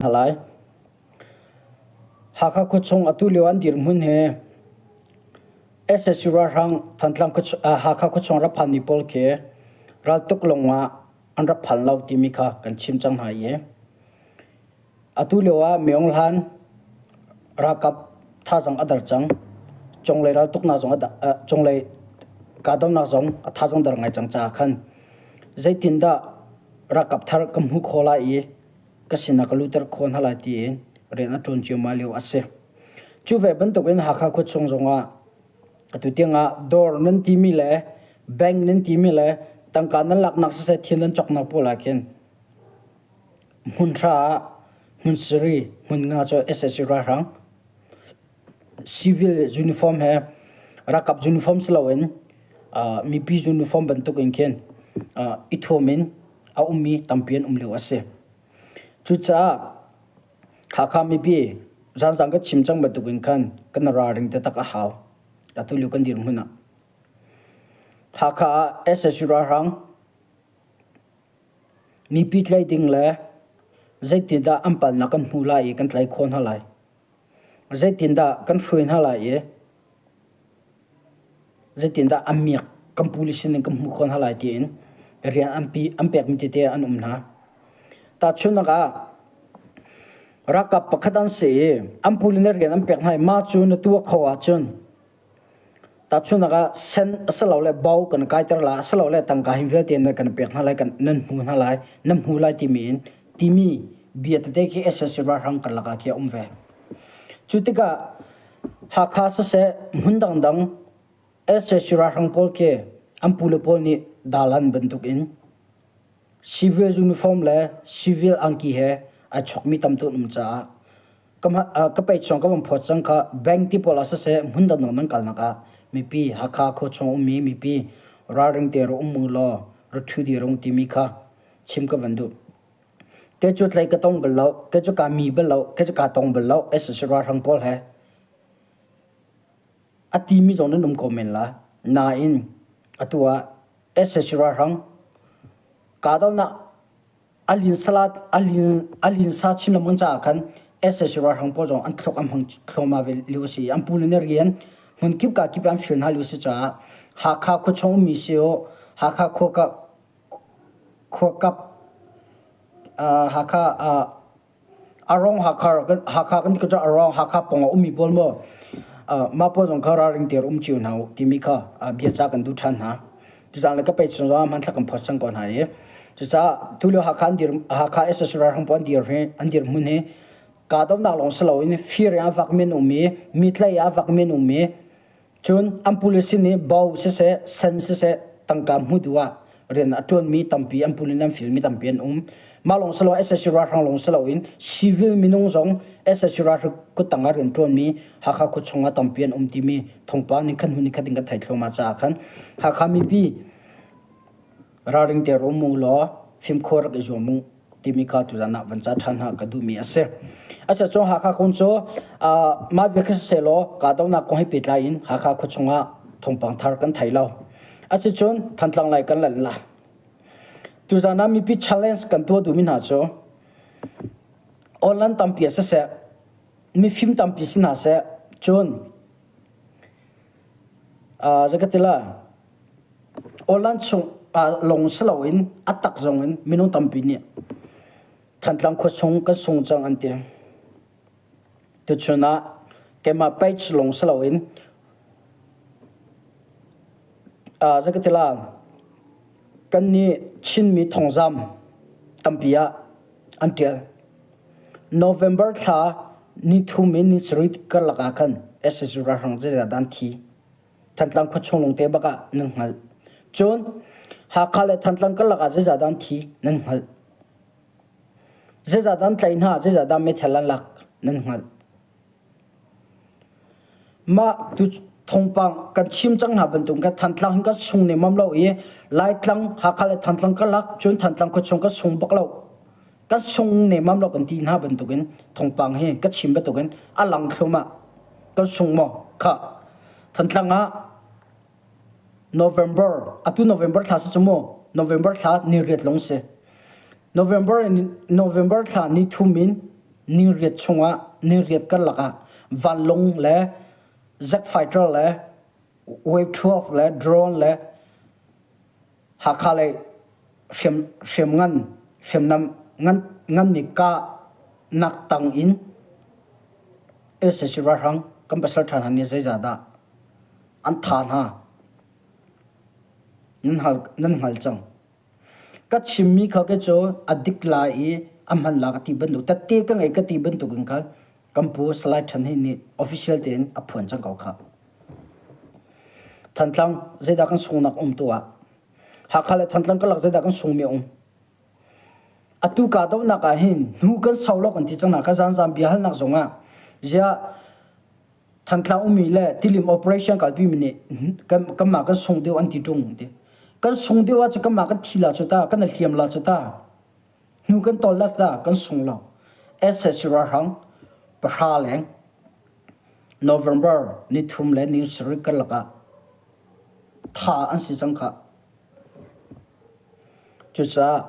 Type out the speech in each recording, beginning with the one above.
Hna lai. Hakha khuachung atu lio an dirhmun hi SSU ralhrang Thantlang Hakha khuachung rak phanmi pawl khi raltuk lawng ah an rak phan lo timi kha kan chim cang hna i atu lio ah Myo Hlan ralkap thazaang a dar cang. Cunglei raltuknak zong cunglei kahdohnak zong a thazaang dar ngai cang caah khan zeitindah ralkap thar kan hmuh khawh lai i ka sinah ka luhter khawh hna lai tiin rian a ṭuan ciammam lio a si. Cu ve bantukin Hakha khuachung zongah atu tiangah dawr nan timi le bank nan timi le tangka nan laknak siseh thil nan cawknak pawl ah khin hmunhra ah hmun sari hmun nga cu sac ralhrang civil uniform he ralkap uniform si loin mipi uniform bantuk in khin i thuam in a ummi tampi an um lio a si. Cucaah Hakha mipi zaanzang ka chim cang bantuk in khan kan ralring taktak a hau. Atu lio kan dirhmun ah. Hakha ah SSU ralhrang mipi tlai ding le zeitindah an palnak kan hmu lai i kan tlai khawh hna lai. Zeitindah kan hruai hna lai i Zeitindah an miak kan pule sinin kan hmuh khawh hna lai tiin rian an pi an pekmi tete an um hna. Tahchunhnak ah ralkap pakhat an si i an pule nih rian an pek hna i mah cu na tuah kho ahcun tahchunhnak ah sen asilole bo kan kaiter lai asilole tangka hi vialte nan kan pek hna lai kan nan hmu hna lai nan hmu lai timi in timi bia tete khi SSC ralhrang karlak ah khi a um ve. Cu tikah Hakha siseh hmun dangdang sac ralhrang pawl khi an pule pawl nih dalan bantukin civil uniform le civil angki he ai chokmi tam tuk an um caah ka pei chung ka van phawt cang kha bank ti pawl ah siseh hmun dangdang nan kalnak ah mipi Hakha khuachung ummi mipi ralring te rak um u law ra ṭhu dir ung timi kha chim ka van duh. Kei cu tlei ka tong bal lo, kei cu kaa mi bal lo, kei cu kaa tong bal lo, sac ralhrang pawl he a timi zong nan um ko men la. Nain atu ah sac ralhrang kahdohnak a linsa chin lengmang caah khan sac ralhrang pawl zong an thluak an hmang thluahmah ve lio a si i an pule nih rian hmunkip kakip an fial hna lio a si caah Hakha khuachung ummi si u, Hakha khua Khuakap Hakha Arong Hakha Hakha kan ti ko Arong Hakha pawng ah ummi pawl maw mah pawl zong kha ralring te um cio hna u timi kha bia ca kan duh ṭhan hna. Cucaah le ka pei chung zong ah hmanthlak kan phawt cang ko hna i cucaah tulio Hakha an dir Hakha SSU ralhrang pawl an dir hi an dirhmun hi kahdohnak lawng si loin fir in a vakmi an um i mi tlaih ah a vakmi an um i Cun an pule sin i bo siseh, sen siseh, tangka hmuh duh ah rian a ṭuanmi tampi an pule in an filmi tampi an um. Mah lawng si lo sac ralhrang lawng si loin civil minung zong sac ralhrang kuttang ah rian ṭuanmi Hakha khuachung ah tampi an um timi thawngpang nih khan hnu ni khat in kan theih thluahmah caah khan Hakha mipi ralring te rum u law fimkhur rak i zuam u timi kha tuzan ah van ca ṭhan hna ka duhmi a si. Asa cu Hakha kong cu mah bia kha siselaw kahdohnak kong he pehtlai in Hakha khua chungah thawngpang thar kan thei lo. Asicun Thantlang lai kan lanh la. Tuzan ah mipi challenge kan tuah duhmi hna cu online tampi a siseh, mifim tampi si hna seh, cun zakatila Online chung lawng si loin a tak zong in minung tampi nih Thantlang khuachung kan sung cang an ti. Tuchun ah keimah page lawng si loin zakatila kannih Chinmi thongzam tampi ah an ṭial. November thla ni thum in ni sarih karlak ah khan SSU ralhrang zeizat dah an thi. Thantlang khuachung lungte bak ah nan hngalh. Cun Hakha le Thantlang karlak ah zeizah dah an thi nan hngalh. Zeizah dah an tlaih hna, zeizah dah meithal an lak nan hngalh. Mah tu thawngpang kan chim cang hna bantuk khan Thantlang hin kan sung nemam lo i Laitlang Hakha le Thantlang karlak cun Thantlang khuachung kan sung bak lo. Kan sung nemam lo kan ti hna bantukin thawngpang hi ka chim bantukin a lang thluahmah. Kan sung maw? Kha. Thantlang ah November atu November thla si cu mu November thla ni riat lawng si. November November thla ni thum in. Niriat chungah niriat karlak ah vanlawng le jet fighter le Wave 12 le drone le Hakha lei hriam hriamngan hriamnam ngan nganmi kahnak tang in sac ralhrang kan pasal ṭha hna nih zeizah dah an thah hna nan hngal nan hngal cang. Ka chimmi kha kei cu a dik lai i a hman la ka ti bantuk tette ka ngei ka ti bantuk in khan kan pu Salai Than Hei nih official tein a phuan cang ko khah. Thantlang zeidah kan sungnak um tu ah Hakha le Thantlang karlak zeidah kan sungmi a um. Atu kahdohnak ah hin hnu kan sau lo kan ti cang na ka zanzam bia halnak zong ah ziah Thantlang ummi le Tilim operation kalpi mi nih kanmah kan sung deuh an ti ṭung ti. Kan sung deuh ahcun kanmah kan thi la cu ta, kan i hliam la cu ta. Hnu kan tawl la ta, kan sung lo. SH ralhrang pahra leng November ni thum le ni sarih karlak ah tha an si cang khah. Cucaah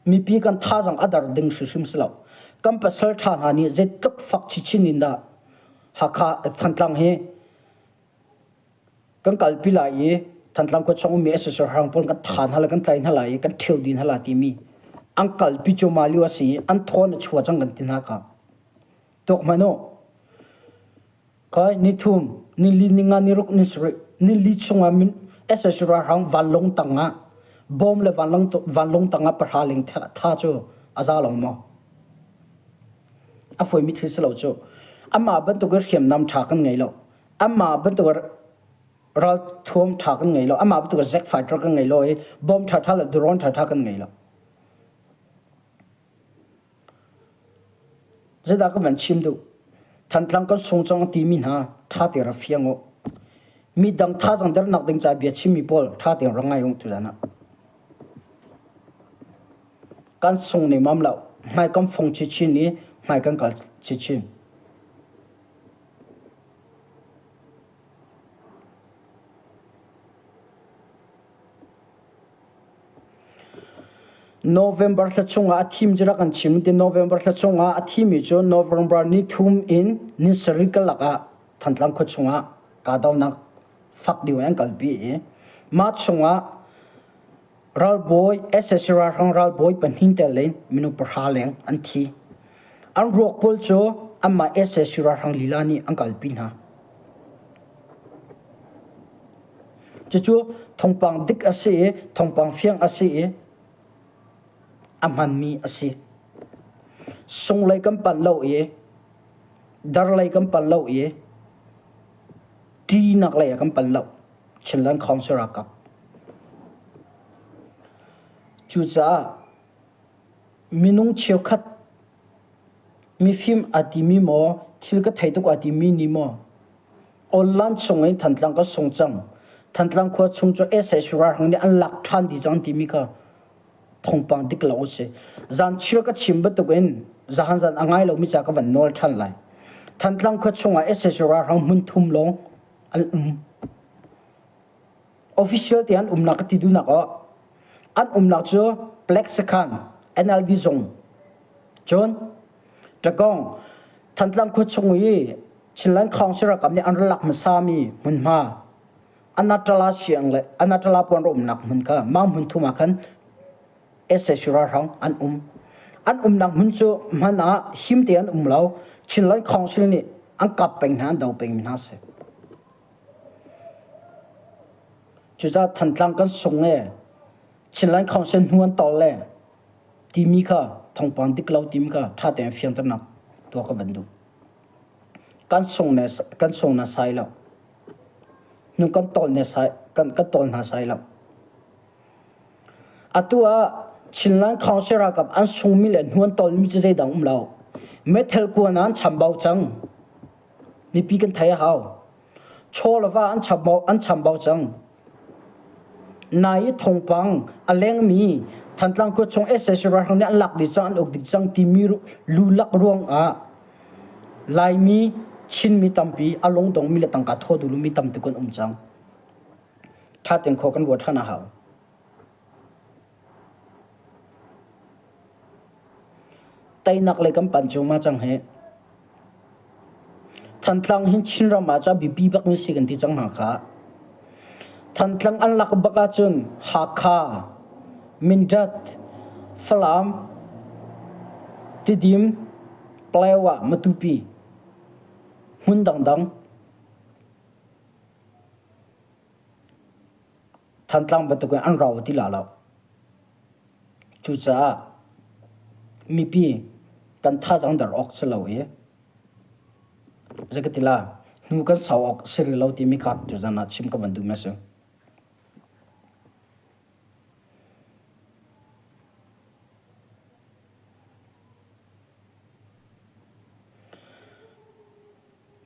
mipi kan thazaang a dar ding hrimhrim si lo. Kan pasal ṭha hna nih zeitluk fak chinchin in dah Hakha Thantlang hi kan kalpi lai i Thantlang khua chung ummi SSR hrang pawl kan tha hna lai kan tlai hna lai i kan ṭheo dih hna lai timi an kalpi cuahmah lio a si i an thawn a chua cang kan ti hna kha. Tuak hmanh u. Kai nithum, nili, ninga, niruk, nisarih, nili chungah min SSR ralhrang vanlawng tangah bom le vanlawng vanlawng tangah pahra ling tha cu a za lo maw? A fawi thil si lo cu. Amah bantuk in hriamnam ṭha kan ngei lo. Amah bantuk ralthuam ṭha kan ngei lo. Amah bantuk jet fighter kan ngei lo i bomb ṭhaṭha le drone ṭhaṭha kan ngei lo. Zeidah ka van chim duh? Thantlang kan sung cang a timi hna ṭha tein ra fiang u. Midang thazaang dernak ding ca bia chimmi pawl ṭha tein ra ngai u tuzan ah. Kan sung nemam lo. Hmai kan fong chinchin i hmai kan kal chinchin. November thla chungah a thim cu rak kan chim ti November thla chungah a thimi cu November ni thum in ni sarih karlak ah Thantlang khua chungah kahdohnak fak deuh in an kalpi i mah chungah ralbawi sac ralhrang ralbawi pahnih tel in minung pahra leng an thi. An ruak pawl cu anmah sac ralhrang lila nih an kalpi hna. Cucu thawngpang dik a si i thawngpang fiang a si i a hmanmi a si. Sunglei kan panh lo i darlei kan panh lo i ṭinak lei ah kan panh lo. Chinland Council ralkap. Cucaah minung cheukhat mifim aa timi maw thil ka thei tuk aa timi nih maw Online chung in Thantlang ka sung cang. Thantlang khua chung cu SH ralhrang nih an lak ṭhan dih cang timi kha thawngpang dik lo a si. Zan chir ka chim bantuk in zahan zan a ngai lomi ca ka van nawl ṭhan lai. Thantlang khua chungah SH ralhrang hmun thum lawng an um. Official te an umnak ka ti duhnak ah an umnak cu Black Sakhan NLD zung cun Ṭakong Thantlang khua chung i Chinland Council ralkap nih an rak lak hmasami hmunhma Anatala siang le Anatala puan umnak hmun kha mah hmun thum ah khan sac ralhrang an um. An umnak hmun cu hman ah him te an um lo. Chinland Council nih an kap peng hna an do peng mi hna si. Cucaah Thantlang kan sung e Chinland Council hnu an tol le timi kha thawngpang dik lo timi kha ṭha tein fianternak tuah ka van duh. Kan sung ne kan sung na sai lo. Nu kan tawl ne sai kan kan tawl hna sai lo. Atu ah Chinland Council ralkap an sungmi le hnu an tawlmi cu zeidang um lo. Meithal kuan ah an chambau cang. Mipi kan thei a hau. Chaw le va an chambau an chambau cang. Nai i thawngpang a lengmi Thantlang khua chung sac ralhrang nih an lak dih cang an uk dih cang timi lulak ruangah Laimi Chinmi tampi a lungdongmi le tangka thaw duhlomi tampi kan um cang. Ṭha tein khua kan ruah ṭhan a hau. Teinak lei kan pan cio ma cang hi. Thantlang hin Chinram ah cun a biapi bakmi si kan ti cang hna kha. Thantlang an lak bak ahcun Hakha, Mindat, Falam, Tidim, Palawa, Matupi, hmun dangdang Thantlang bantukin an rau ti la lo. Cucaah mipi kan thazaang der awk si lo i zei ka ti la hnu kan sau awk si rih lo timi kha tuzan ah chim ka van duhmi a si.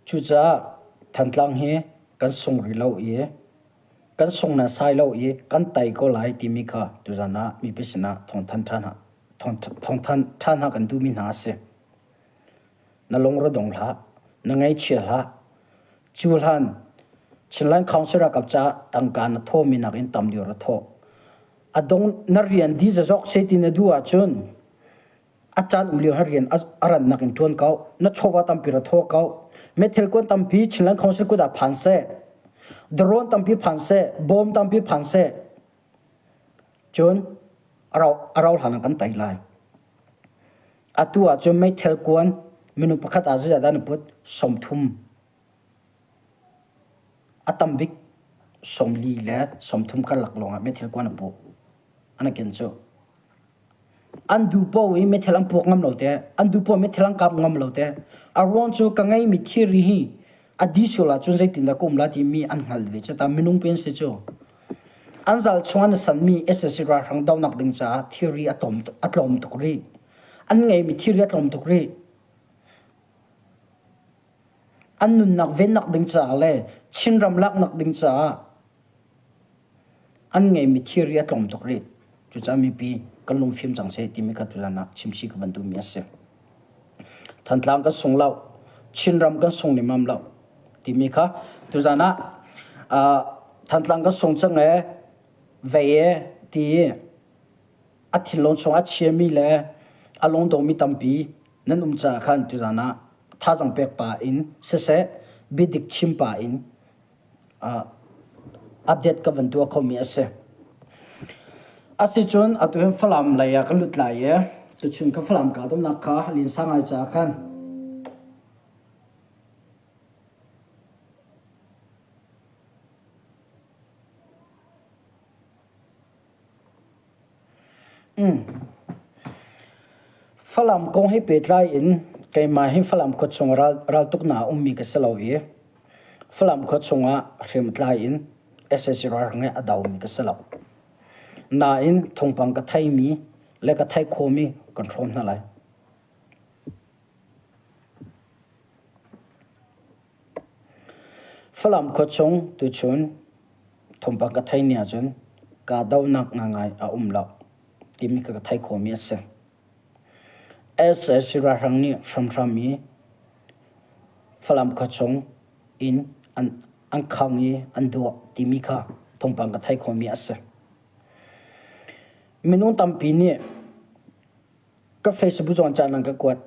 Cucaah Thantlang hi kan sung rih lo i kan sung na sai lo i kan tai ko lai timi kha tuzan ah mipi sinah thawngthan ṭhan thawngthan ṭhan hna kan duhmi hna a si. Na lungre dong hlah, na ngaihchia hlah. Cu hlan Chinland Council ralkap caah tangka na thawhmi nakin tam deuh ra thawh. A dong na rian di zazok se ti na duh ahcun a caan um lio rian a rannak in ṭuan ko. Na chawva tampi ra thaw ko. Methil kuan tampi Chinland Council kut ah phan seh. Drone tampi phan seh, bom tampi phan seh. Cun a rau hlan ah kan tei lai. Atu ah cun meithal kuan minung pakhat ah zeizah dah na put? 30. A tam bik 40 le 30 karlak lawng ah meithal kuan a pu. An ken cu. An duh paoh i meithal an puak ngam lo te. An duh paoh meithal an kap ngam lo te. A ruang cu ka ngeimi thilri hi a di sual ahcun zeitindah ka um lai timi an hngal ve cu ta minung pen si cu. An zal chung an sanmi sac ralhrang dohnak ding caah thilri a tlawm a tlawm tuk rih. An ngeimi thilri a tlawm tuk rih. An nunnak vennak ding caah le Chinram laknak ding caah an ngeimi thilri a tlawm tuk rih. Cucaah mipi kan lungfim cang seh timi kha tuzan ah chimchih ka van duhmi a si. Thantlang kan sung lo, Chinram kan sung limam lo timi kha tuzan ah uh, Thantlang kan sung cang e, vei e ti a thinlung chung a chiami le a lungdongmi tampi nan um caah khan tuzan ah thazang pek pa in siseh biadik chim pa in uh, update ka van tuah khomi a si. Asicun atu hin Falam lei ah kan lut lai i tuchun ka Falam kahdohnak kha linsa ngai caah khan Mm. Falam kong he pehtlai in keimah hi Falam khua chung ral raltuknak a ummi ka si lo i Falam khua chungah hriamtlai in sac ralhrang he a domi ka si lo. Nain thawngpang ka theimi le ka theih khawhmi kan hrawm hna lai. Falam khua chung tuchun thawngpang ka theih ni ahcun kahdohnak ngaingai a um lo timi ka theih khawhmi a si. Sac ralhrang nih hramhram i Falam khua chung inn an, an khang i an duah timi kha thawngpang ka theih khawhmi a si. Minung tampi nih ka Facebook zong caan an ka kuat.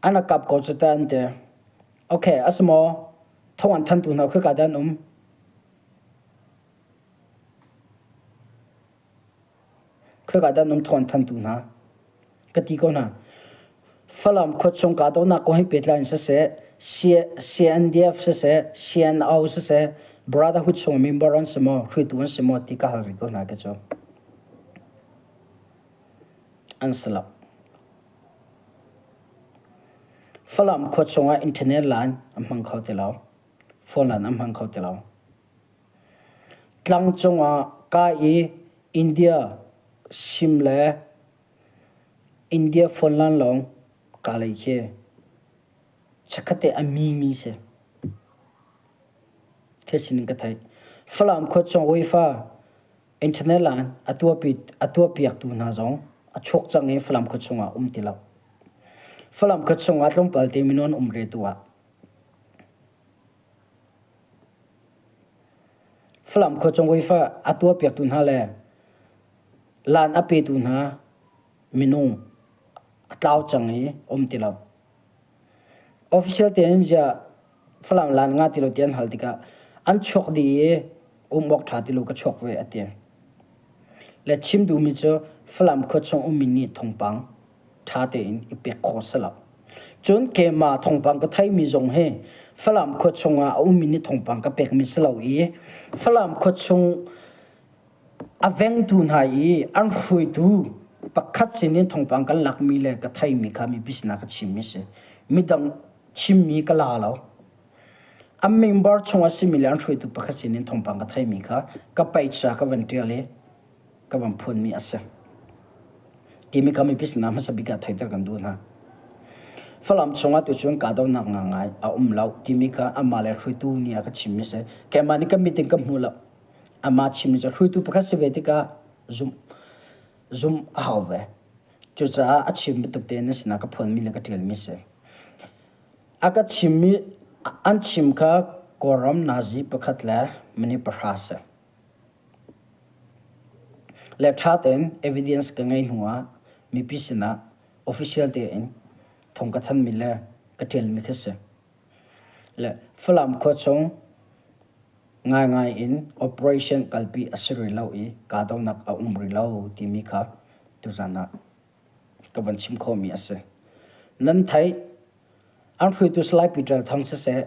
An a kap ko cu ta an ti. Okay, a si maw? Thawng an thantu hna khika dah an um? Khika dah an um thawng an thantu hna? Ka ti ko hna. Falam khuachung kahdohnak kong he pehtlai in siseh, CNDF siseh, CNO siseh, Brotherhood chung member an si maw, hruaitu an si maw ti ka hal rih ko hna ka cu. An si lo. Falam khua chungah internet line an hmang kho ti lo. Phone line an hmang kho ti lo. Tlang cungah ka i India sim le India phone line lawng ka lei khi chikkhat te a mi mi si. Thil sining ka theih. Falam khua chung UEFA Internet line a tuahpiaktu hna zong a chuak cang i Falam khua chungah um ti lo. Falam khua chungah tlawmpal te minung an um re tu ah Falam khua chung UEFA a tuahpiaktu hna le lan a petu hna minung. A tlau cang i um ti lo. Official tein ziah Falam lan nga ti lo ti an hal tikah an chuak dih i um awk ṭha ti lo ka chuak ve a ti. Le chim duhmi cu Falam khua chung ummi nih thawngpang ṭha tein i pek khawh si lo. Cun keimah thawngpang ka theimi zong hi Falam khua chungah a ummi nih thawngpang ka pekmi si lo i Falam khua chung A vengtu hna i an hruaitu pakhat sinin thawngpang kan lakmi le ka theimi kha mipi sinah ka chimmi a si. Midang chimmi ka la lo. An member chung a simi le an hruaitu pakhat sinin thawngpang ka theimi kha ka page ah ka van ṭial i ka van phuanmi a si. Timi kha mipi sinah hmasa bik ah theihter kan duh hna. Falam chungah tucun kahdohnak ngangai a um lo timi kha amah le hruaitu nih a ka chimmi a si. Keimah nih ka mit in ka hmu lo. Amah chimmi cu hruaitu pakhat si ve tikah zumh zumh a hau ve. Cucaah a chim bantuk tein na sinah ka phuanmi le ka ṭialmi a si. A ka chimmi an chim kha Kawlram nazi pakhat le minute pahra si. Le ṭha tein evidence ka ngei hnuah mipi sinah official tein thong ka thanmi le ka ṭialmi khi si. Le Falam khua chung Ngaingai in operation kalpi a si rih lo i kahdohnak a um rih lo timi kha tuzan ah ka van chim khawhmi a si. Nan theih, an hruaitu Salai Peter Thang siseh,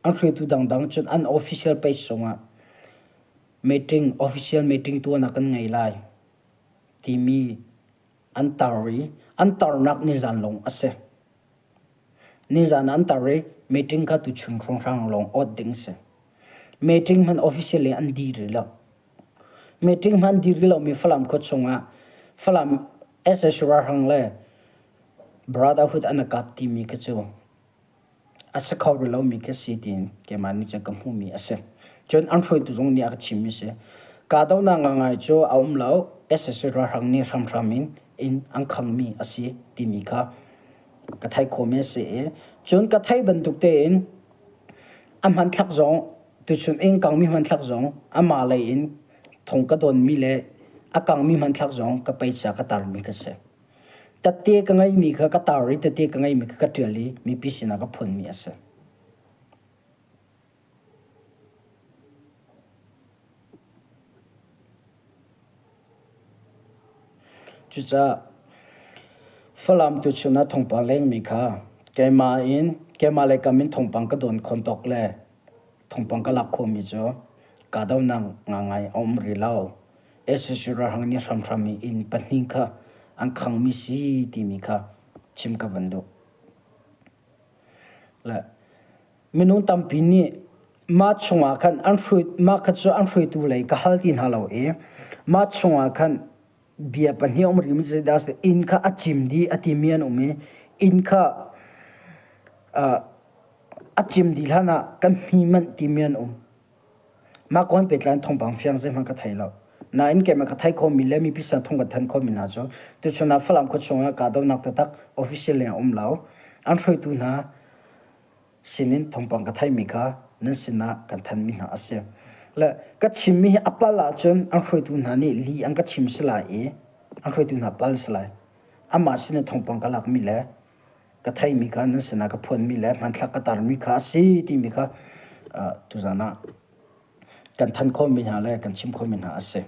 an hruaitu dangdang cun an official page zongah meeting, official meeting tuahnak kan ngei lai timi an tar i an tarnak nizan lawng a si. Nizan ah an tar i meeting kha tuchun hrawnghrang lawng awt ding si. Meeting hmanh officially an di rih lo. Meeting hmanh di rih lomi Falam khua chungah Falam SS ralhrang le Brotherhood an i kap timi khi cu a si kho rih lomi khi si tiin keimah nih cun ka hmuhmi a si. Cun an hruaitu zong nih a ka chimmi si. Kahdohnak ngaingai cu a um lo. SSC ralhrang nih hramhram in inn an khangmi a si timi kha ka theih khawhmi a si i cun ka theih bantuk tein a hmanthlak zong tuchun inn kangmi hmanthlak zong amah lei in thong ka donmi le a kangmi hmanthlak zong ka peica ka tarmi ka si. Tatte ka ngeimi kha ka tar i tatte ka ngeimi kha ka ṭial i mipi sinah ka phuanmi a si. Cucaah Falam tuchun ah thawngpang lengmi kha keimah in keimah le kam in thawngpang ka dawn khawn tawk le thawngpang ka lak khawhmi cu kahdohnak ngangai a um rih lo. Sac ralhrang nih hramhram i inn pahnih kha an khangmi si timi kha chim ka van duh. Le minung tampi nih mah chungah khan an hruai mah kha cu an hruaitu lei ka hal ti hna lo i mah chungah khan bia pahnih um rih mi zeidah a si inn kha a cim dih a timi an um i inn kha a cim dih hlan ah kan hmi manh timi an um. Mah kong pehtlai in thawngpang fiang zeihmanh ka thei lo. Nain keimah ka theih khawhmi le mipi sin thawng kan thanh khawhmi hna cu tuchun ah Falam khuachung ah kahdohnak taktak official in a um lo. An hruaitu hna sinin thawngpang ka theihmi kha nan sinah kan thanhmi hna a si. Le ka chimmi hi a pal ahcun an hruaitu hna nih li an ka chim si lai i an hruaitu hna pal si lai. Amah sin in thawngpang ka lakmi le ka theihmi kha nan sinah ka phuanmi le hmanthlak ka tarmi kha a si timi kha tuzan ah kan thanh khawhmi hna le kan chim khawhmi hna a si.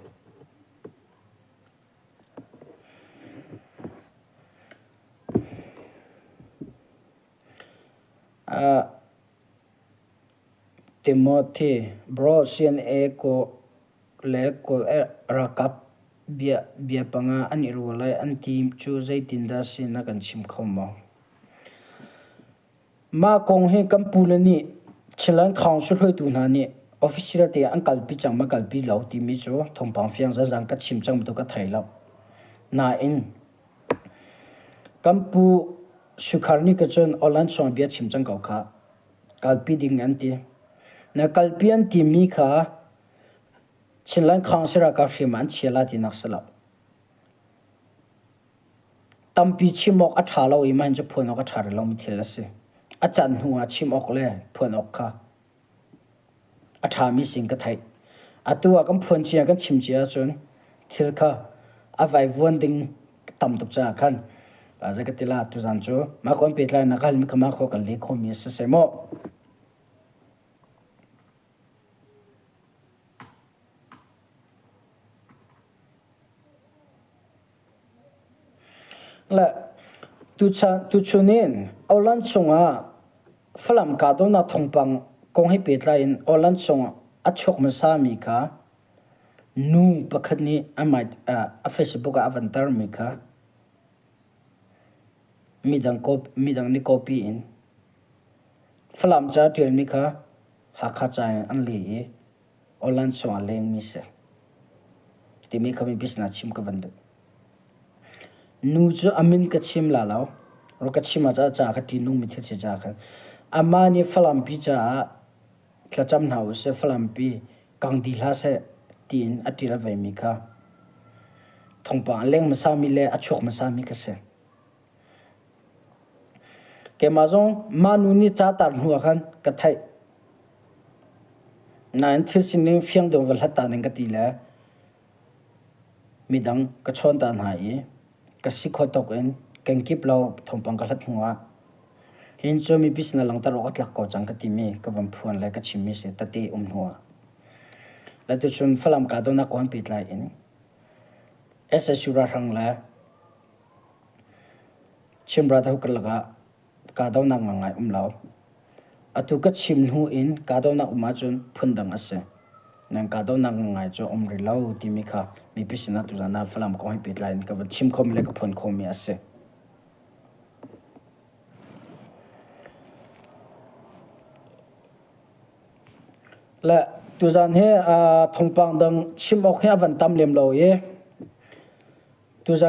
Timothy, bro CNA ko le Kawl ralkap bia panga an i rual lai an ti cu zeitindah si na kan chim kho maw? Mah kong hi kan pule nih Chiland Council hruaitu hna nih official te an kalpi cang ma kalpi lo timi cu thawngpang fiang zazang ka chim cang bantuk ka thei lo. Nain kan pu Sukhar nih ka cun online chung bia chim cang ko kha. Kalpi ding an ti. Na kalpi an timi kha Chinland Council ralkap hriam an chia la tinak si lo. Tampi chim awk a ṭha lo i mah cu phuan awk a ṭha rih lomi thil a si. A can hnu ah chim awk le phuan awk kha a ṭhami sin ka theih. Atu ah kan phuan cia kan chim cia ahcun thil kha a vaivuan ding tam tuk caah khan. Zei ka ti la tuzan cu mah kong pehtlainak ka halmi kha mah kho kan leh khomi a si seh maw? Le tuchun in Awlan chungah Falam kahdohnak thawngpang kong he pehtlai in Awlan chungah a chuak hmasami kha nu pakhat nih a Facebook ah a van tarmi kha midang nih copy in Falam ca a ṭialmi kha Hakha ca in an leh i Awlan chungah lengmi si timi kha mipi sinah chim ka van duh. Nu cu a min ka chim la lo. Ro ka chim ah ca ka ṭihnungmi thil si ca khan. Amah nih Falampi caah thlacam hna usih Falampi kang dih hlah seh tiin a ṭial vemi kha thawngpang a leng hmasami le a chuak hmasami ka si. Keimah zong mah nu nih ca tar hnu ah khan ka theih. Nain thil sining fiang deuh va hlat ta ning ka ti le midang ka chawn ta hna i ka si kho tawk in kenkip lo thawngpang ka hlat hnu ah hin cu mipi sin ah langhter awk a tlak ko cang ka timi ka van phuan le ka chimmi si tate um hnu ah. Le tuchun Falam kahdohnak kong he pehtlai in SSU ralhrang le Chin Brotherhood karlak ah kahdohnak ngangai um lo. Atu ka chim hnu in kahdohnak um ahcun phundang a si. Nan kahdohnak ngangai cu um rih lo timi kha mipi sinah tuzan ah Falam kong he pehtlai in ka van chim khomi le ka phuan khomi a si. Le tuzan hi thawngpang dang chim awk hi a van tam lem lo i tuzan.